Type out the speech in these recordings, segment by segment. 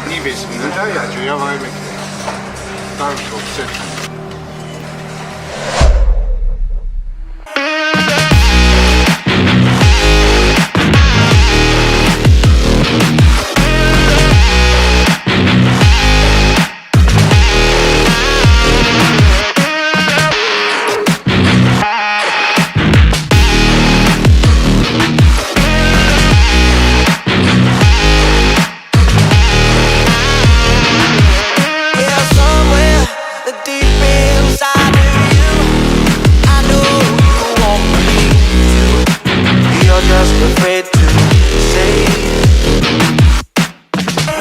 Ним минута якҷоя вай мекунем. Там то се. Yeah, somewhere deep inside of you, I know you want me to. You're just afraid to say.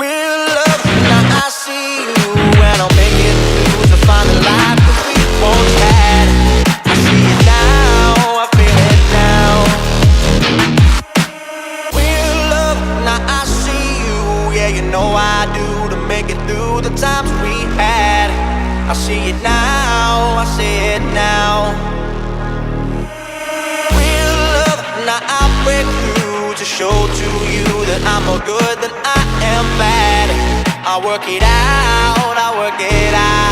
Real love, now I see you, and I'll make it through to find the life that we once had. I see it now, I feel it now. Real love, now I see you. Yeah, you know I do to make it through the times we had. I see it now, I see it now. Real love, now I break through to show to you that I'm more good than I am bad. I work it out, I work it out.